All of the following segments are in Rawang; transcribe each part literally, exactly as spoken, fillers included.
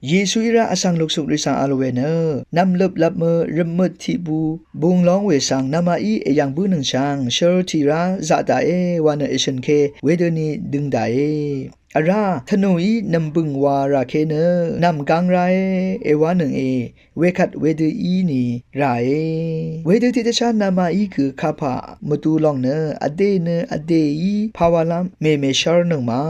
Yesuí rá vsvng luksuk rì svng vl we nø, nv̀mløp lvpmø rvmøt tiq bu bung lóng we svng namaqí èyv̀ng bǿnøng shvng shør tiq rá zaq daqe wa nø èshø̀n ke wedøni døng daqe. Vrá tvnùí nv̀mbø̀ng wa rà ke nø nv̀mgang rae èwánønge. Wekvt wedø í ni ràe. Wedø tiqdvchá namaqí gø kapà mvdu lòng nø vdè nø vdèí pawalv́m mèmèshv́rnøng ma.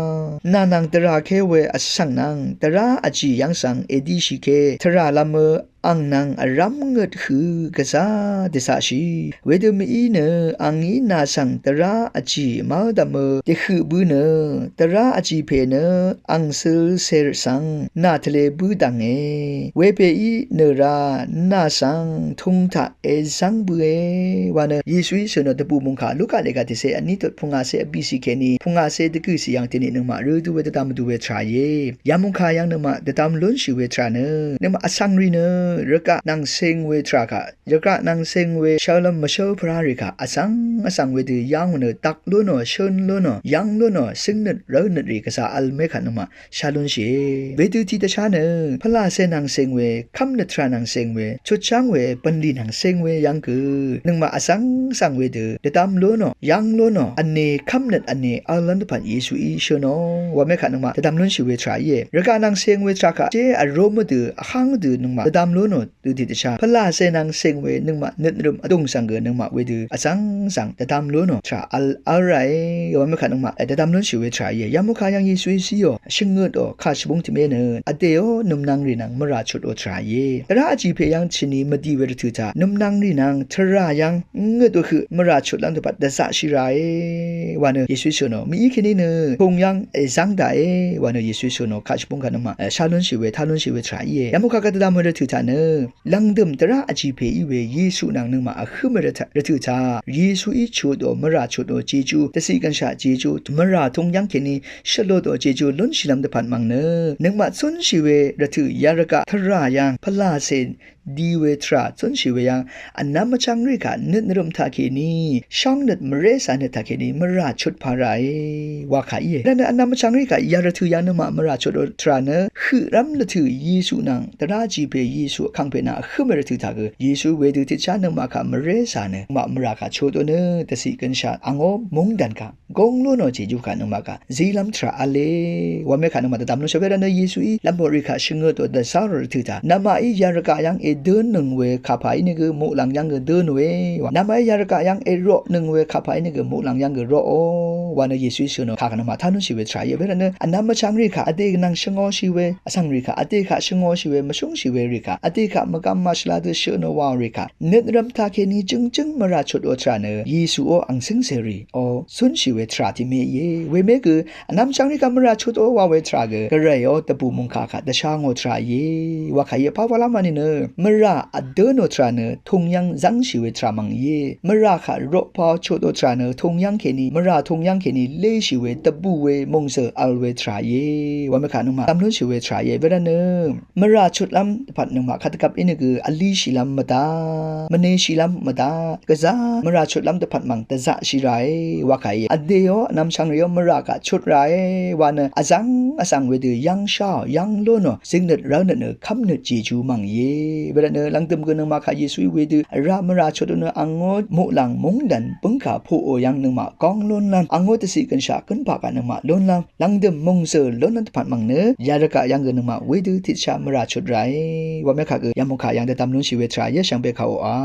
Nà nvng dvrà ké we vsvng nvng dvrá vjì yv́ng svng èdishì ke tvràlv́m mø ang nvng vrv́m ngøt hø gvzá dvzaqshì. Wedø mví nø angí nà svng dvrá vjì mv́ldv̀mø dvhøq bǿ nø dvrá vjì pè nø ang sølser svng nà tvle bǿ dv̀nge. Wepèí nø rá nà svng tung taq èzv́ng bǿe wa nø Yesuí shø̀n ò dvbù mungkà Luka lèga tiqse vní tut pungase vbìsi kèní pungase dvgø̀si yv̀ng tìnì nøngmaq rø du we dvdvm du we tvrà íe. Yamungkà yv̀ng nøngmaq dvdvm lúnshì we tvrà nø nøngmaq vsvng rì nø rvgaq nvng seng we tvrà kaq rvgaq nvng seng we shvlvm mvshǿl pvrá rì kaq vsvng vsvng wedø yv́ng nø dak lúnò shøn lúnò yv́ng lúnò síngnøt rv́lnøt rì gvzà vl mekvt nøngmaq shá lúnshìe. Wedø tiqdvchá nø pvlàcè nvng seng we kv́mnøt tvrà nvng seng we chutcháng we bv̀nlì nvng seng we yv́ng gø nøngmaq vsvng vsvng wedø dvdvm lúnò yv́ng lúnò vnē kv́mnøt vnē vl lv́m dvpvt Yesuí shø̀n ò wa mekvt nøngmaq dvdvm lúnshì we tvrà íe. Rvgaq nvng seng we tvrà kaq shé vrúm mvdø vháng dø nøngmaq dvdvm lúnò dø tiqdvchá pvlàcè nvng seng we nøngmaq nøt nvrøm vdùng svng gø nøngmaq wedø vsvng vsvng dvdvm lúnò tvrà vl vl ràe wa mekvt nøngmaq dvdvm lúnshì we tvrà íe. Yamungkà yv̀ng Yesuí zíò shvngøt ò kà shvbúng tvmé nø vdèò nv̀mnvng rì nvng mvrà chut ò tvrà íe. Dvrá vjì pè yv́ng tìnì mvdi we rvtø̀ taq nv̀mnvng rì nvng tvrà yv́ng ngøt ò høq mvrà chut lv́m dvpvt dvzaqshì ràe wa nø Yesuí shø̀n ò mví kèní nø tung yv́ng èzv́ng daqe wa nø Yesuí shø̀n ò kà shvbúng kaq nøngmaq shá lúnshì we tá lúnshì we tvrà íe. Yamungkà kaq dvdvm we rvtø̀ taq nø lv̀ngdø̀m dvrá vjì pè í we Yesu nvng nøngmaq vhǿm we rvtø̀ taq Yesuí chut ò mvrà chut ò jejú dvciq gønshaq jejú mvrà tung yv́ng kèní shvlut ò jejú lúnshì lv́m dvpvt mv̀ng nø nøngmaq zúnshì we rvtø̀ yarvgaq tvrà yv́ng pvlàcè di we tvrà zúnshì we yv́ng vnvm vchvng rì kaq nøt nvrøm taqkèní shóngnøt mvré cànøt taqkèní mvrà chut pà ràe wa kà íe. Rvnø vnvm vchvng rì kaq yarvtø̀ yv́ng nøngmaq mvrà chut ò tvrà nø høqrv́m lvtø̀ Yesu nvng dvrá vjì pè Yesu vkàngpè nvng vhǿm we rvtø̀ taq gø Yesu wedø tiqdvchá nøngmaq kaq mvré cà nø nøngmaq mvrà kaq chut ò nø dvciq gønshaq angó mungdàn kaq góng lúnò jejú kaq nøngmaq kaq zílv́m tvrà v̄le wa mekvt nøngmaq dvdvm lúnshì we rvnø Yesuí lv̀mpòrì kaq shvngøt ò dvzá rò rvtø̀ taq namaqí yarvgaq yv́ng èdø̄nnøng we kapà í nø gø muqlàng yv́ng gø dø̄n we wa namaqí yarvgaq yv́ng èroqnøng we kapà í nø gø muqlàng yv́ng gø roqò wa nø Yesuí shø̀n ò kà kaq nøngmaq tá lúnshì we tvrà íe. We rvnø vnvm vchvng rì kaq vdè nvng shvngōshì we vsvng rì kaq vdè kaq shvngōshì we mvshúngshì we rì kaq vdè kaq mvgvm màshvla dø shø̀n ò waò rì kaq nøt nvrøm taqkèní jǿngjǿng mvrà chut ò tvrà nø Yesu ó ang cǿngcèrì ò zúnshì we tvrà tiqmé íe. Wemé gø vnvm vchvng rì kaq mvrà chut ò wa we tvrà gø gvray ó dvbù mungkà kaq dvshá ngò tvrà íe wa kà íe. Pà walv́m wa nìnø mvrà vdø̄n ò tvrà nø tung yv́ng zv́ngshì we tvrà mv̀ng íe. Mvrà kaq roqpà ò chut ò tvrà nø tung yv́ng kèní mvrà tung yv́ng kèní léshì we dvbù we mòngzø̀ vl we tvrà íe wa mekvt nøngmaq dvdvm lúnshì we tvrà íe. We rvnø mvrà chutlv́m dvpvt nøngmaq kadvgvp í nø gø vlishìlv́m mvdá mvneshìlv́m mvdá gvzá mvrà chutlv́m dvpvt mv̀ng dvzaqshì ràe wa kà íe. Vdèò vnvm vchvng rìò mvrà kaq chut ràe wa nø vzv́ng vzv̀ng wedø yv́ng sháò yv́ng lúnò zíngnøt rv́lnøt nø kv́mnøt jejú mv̀ng íe. We rvnø lv̀ngdø̀m gø nøngmaq kaq Yesuí wedø vrá mvrà chut ò nø angó muqlàng mungdàn bǿngkà poqò yv́ng nøngmaq góng lúnlv́m angó dvciq gønshaq gǿnpà kaq nøngmaq lúnlv́m lv̀ngdø̀m mòngzø̀ lúnlv́m dvpvt mv̀ng nø yarvgaq yv́ng gø nøngmaq wedø tiqdvchá mvrà chut ràe wa mekvt gø yamungkà yv́ng dvdvm lúnshì we tvrà íe shvngbe kàòà